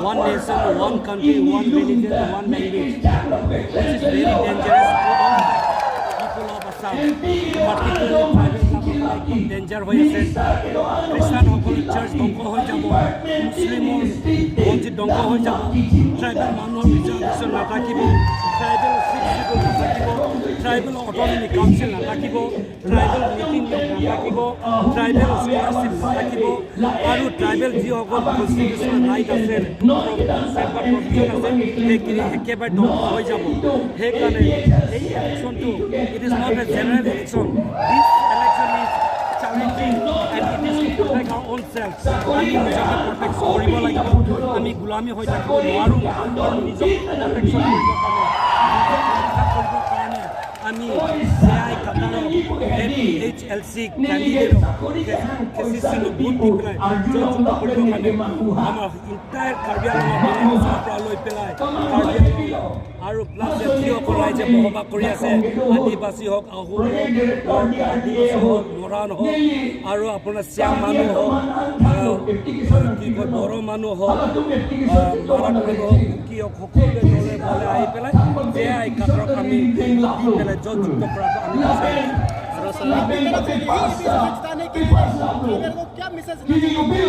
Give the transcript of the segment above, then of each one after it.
One nation, one country, one religion, one language, which is very dangerous to all the people of Assam. Particularly tribal একদম danger হৈ আছে। খ্ৰীষ্টানসকল search ধ্বংস হৈ যাব, মুছলিমৰ মছজিদ ধ্বংস হৈ যাব, ট্ৰাইবেল মানুহৰ ৰিজাৰ্ভেশ্যন নাথাকিব, ট্ৰাইবেল ছিক্স চিডিউল নাথাকিব, ট্ৰাইবেল অট'নমি কাউন্সিল নাথাকিব, ট্ৰাইবেল নীতি নিয়ম নাথাকিব, ট্ৰাইবেল স্কলাৰশ্বিপ নাথাকিব আৰু ট্ৰাইবেল যিসকল কনষ্টিটিউশ্যনেল ৰাইট আছে বা প্ৰভিজন আছে, সেইখিনি একেবাৰে ধ্বংস হৈ যাব। সেইকাৰণে এই ইলেকশ্যনটো, it is not a general election. This election is challenging and it is to protect our own self. আমি নিজকে প্ৰটেক্ট কৰিব লাগিব। আমি গোলামী হৈ থাকিব নোৱাৰোঁ আৰু নিজক প্ৰটেকশ্যন কৰিবৰ কাৰণে, নিজক ৰক্ষা কৰিবৰ কাৰণে আমি জে আই কাটাৰক, A P H L C কেণ্ডিডেটক খেচিছিলোঁ। ভোট দি পেলাই জয়যুক্ত কৰিবৰ কাৰণে আমাৰ ইণ্টায়াৰ কাৰ্বি আংলঙৰ ডিমাহাচাওৰ পৰা লৈ পেলাই কাৰ্বি আংলং আৰু প্লাছ যিসকল ৰাইজে বসবাস কৰি আছে, আদিবাসী হওক, আহোম হওক, আদিবাসী হওক, মৰাণ হওক আৰু আপোনাৰ চিয়াং মানুহ হওক, কি কয়, বড়ো মানুহ হওক, মাৰাক মানুহ হওক, কুকি হওক, সকলোৱে দলে বলে আহি পেলাই জে আই কাটাৰক আমি দি পেলাই জয়যুক্ত কৰাটো আমি বিচাৰিছোঁ। আৰু ছাৰ, तरफ से यही जिताने के लिए ट्राइबल को क्या मैसेज देना चाहेंगे?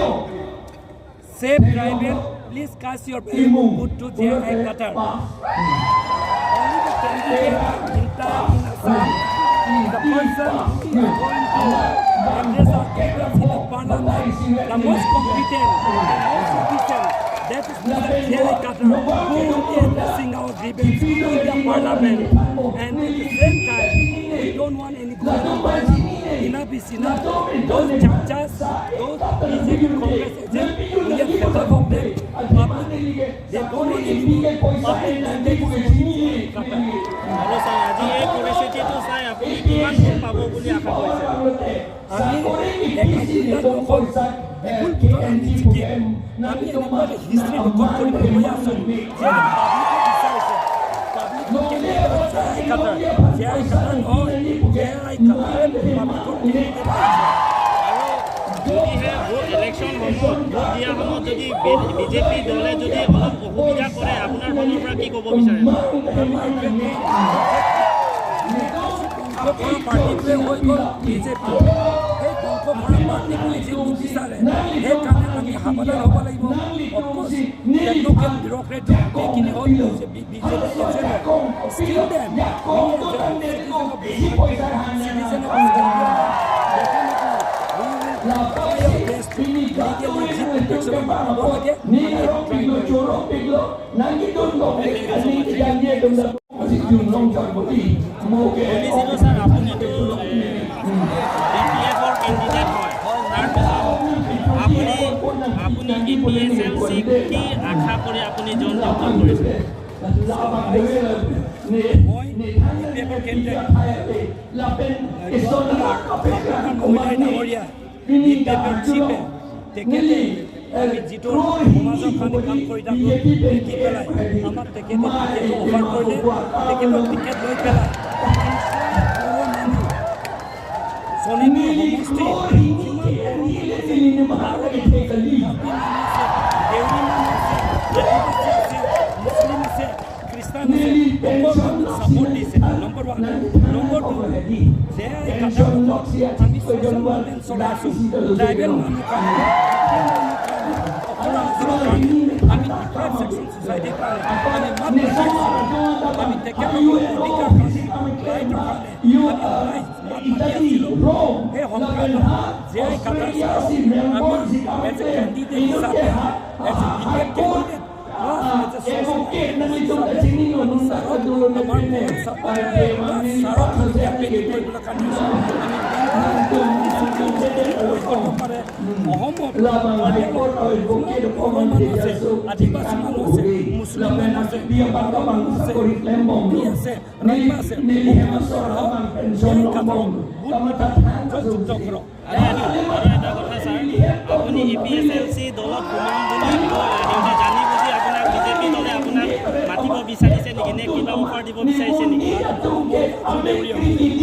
Save tribal, please cast your vote to J.I. Kathar. Only the candidate entire in Assam, the person who is going to address our grievance in the parliament, the most competent, the most efficient, that is Mr. J.I. Kathar, who will be addressing our grievance in the parliament. And at the same time, we don't want any government. Enough is enough. Those chamchas, those BJP Congress agents, we are fed up of them. Public, they don't want any more. Public mandate is only Kathar. আৰু sir, আজি এই পৰিস্থিতিটো চাই আপুনি কিমান vote পাব বুলি আশা কৰিছে? আমি 1 লাখ 2 লাখ বিপুল ভোটত আমি জিকিম। আমি এনেকুৱা এটা হিষ্ট্ৰী ৰেকৰ্ড কৰিব গৈ আছোঁ যে পাব্লিকে বিচাৰিছে। পাব্লিকৰ কেণ্ডিডেট জে আই কাটাৰ, জে আই কাটাৰ নহয়, জে আই কাটাৰে পাব্লিকৰ কেণ্ডিডেট আহিছে। আৰু যদিহে ভোট ইলেকশ্যন সময়ত, ভোট দিয়া সময়ত যদি বিজেপি দলে যদি অলপ অসুবিধা কৰে, আপোনাৰ ফালৰ পৰা কি ক'ব বিচাৰে? আমি ধ্বংস কৰা পাৰ্টিটোৱে হৈ গ'ল বিজেপি। সেই ধ্বংস কৰা পাৰ্টিটোৱে যি নিবিচাৰে, সেইকাৰণে আমি সাৱধান হ'ব লাগিব। অফক'ৰ্চ টেকনিকেল বিউৰ'ক্ৰেট গোটেইখিনি হ'ল BJP agent. Still then, citizen of definitely we will try our best legally. যি প্ৰটেকশ্যন আমি পাব লাগে, আমি সেইটো ট্ৰাই কৰিম। শুনিছিলোঁ ছাৰ, আপুনিতো বিপিএফৰ কেণ্ডিডেট হয়। তাৰপিছত আপুনি এ পি এইচ এল চিক কি আশা কৰি আপুনি জয়যুক্ত কৰিছে? মই বিপিএফৰ কেণ্ডিডেট মৈদাৰী ডাঙৰীয়া, বিপিএফৰ চিফে, তেখেতে আমি যিটো সমাজৰ কাৰণে কাম কৰি থাকোঁ দেখি পেলাই আমাক তেখেতে টিকেটটো অফাৰ কৰিলে। তেখেতৰ টিকেট লৈ পেলাই বড়ো মানুহ, শোণিতপুৰ সমষ্টি যিমান বড়ো মানুহ আছে, গাৰো মানুহ আছে, কাৰ্বি মানুহ আছে, দেউৰী মানুহ আছে, আদিবাসী আছে, মুছলিম আছে, খ্ৰীষ্টান আছে, সকলো আমাক ছাপৰ্ট দিছে, number one. Number two, J I কাটাৰ লগত আমি ছ'চিয়েল মুভমেণ্ট চলাই আছোঁ। ট্ৰাইবেল মানুহ কাৰণে, মানুহ কাৰণে, অসমৰ কাৰণে, আমি ডিপ্ৰাইভ ছেকশ্যন ছ'চাইটিৰ কাৰণে আমি মাত মাতি আছিলোঁ। আমি তেখেতসকলৰ অধিকাৰ কাৰণে, ৰাইটৰ কাৰণে আমি সদায় মাত মাতি আছিলোঁ। সেই সংক্ৰান্তত জে আই কাটাৰ ছাৰক আমি এজ এ কেণ্ডিডেট হিচাপে, as a BPF candidate plus as a social হিচাপে আমি ছাৰক আমাৰ মৰম ছাপৰ্ট প্লাছ ছাৰক আমি কেম্পেইনিং কৰিবলৈ কাৰণে আমি কৰিব পাৰে। অসমত বড়ো মানুহ আছে, আদিবাসী মানুহ আছে, মুছলিম মানুহ আছে, গাৰো মানুহ আছে, কুৰ্মী আছে, ৰাভা আছে, সকলো জে আই কাটাৰক ভোট জয়যুক্ত কৰক। আৰু এটা কথা ছাৰ, আপুনি এ পি এইচ এল C দলত সোমাম বুলি কৈ জানি বুজি আপোনাক বিজেপি দলে আপোনাক মাতিব বিচাৰিছে নেকি নে কিবা অফাৰ দিব বিচাৰিছে নেকি?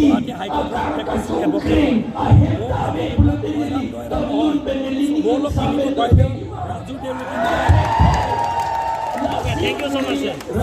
গুৱাহাটী হাইকোৰ্টৰ প্ৰেক্টিচিং এডভকেট হয়। মোৰ এইবিলাক দয়ৰাম দয়ৰাম নহয়। মোৰ অলপ কিনিব পাৰিলেও ৰাজু তেওঁলোকে Thank you so much, sir.